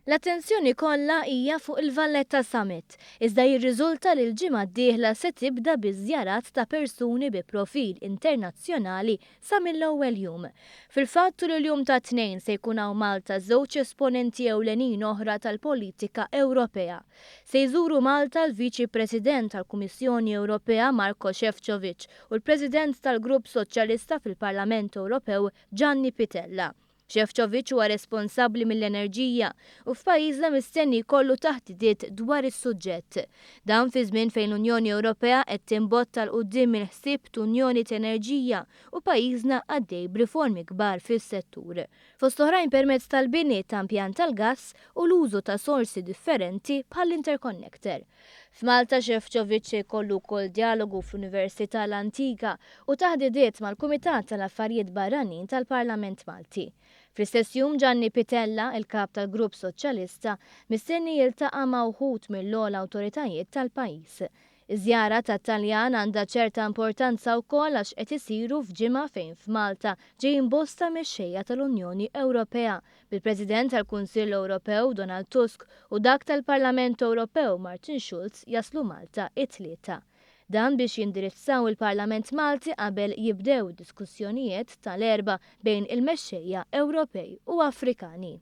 L-attenzjoni kollha hija fuq il-Valletta Summit, iżda jirriżulta li l-ġimgħa d-dieħla se tibda bi żjarat ta' persuni bi profil internazzjonali sa mill-ewwel jum. Fil-fatt tul il-jum tat-Tnejn se jkun hawn Malta żewġ esponenti ewlenin oħra tal-politika Ewropea. Se jżuru Malta l-Viċi President tal-Kummissjoni Ewropea Marko Šefčovič u l-President tal-Grupp Soċjalista fil-Parlament Ewropew Gianni Pittella. Šefčovič huwa responsabbli mill-enerġija u f'pajjiżna mistenni jkollu taħdidiet dwar is-suġġett. Dan fi żmien fejn l-Unjoni Ewropea qed timbotta 'l quddiem il-ħsieb t'Unjoni t'Enerġija u pajjiżna għaddej b'riformi kbar fis-settur. Fost oħrajn permezz tal-bini ta' impjant tal-gass u l-użu ta' sorsi differenti bħall-interconnector. F'Malta Šefčovič se jkollu wkoll djalogu fl-Università l-Antika u taħdidiet mal-Kumitat tal-Affarijiet Barranin tal-Parlament Malti. Fl-istess jum Gianni Pittella, il-kap tal-Grupp Soċjalista, mistenni jiltaqa' ma' wħud mill-ogħla awtoritajiet tal-pajjiż. Iż-żjara tat-Taljan għandha ċerta importanza wkoll għax qed isiru f'ġimgħa fejn f'Malta ġejjin bosta mexxejja tal-Unjoni Ewropea, bil-President tal-Kunsill Ewropew Donald Tusk u dak tal-Parlament Ewropew Martin Schulz jaslu Malta it-Tlieta. Dan biex jindirizzaw il-Parlament Malti qabel jibdew diskussjonijiet tal-Erbgħa bejn il-mexxejja Ewropej u Afrikani.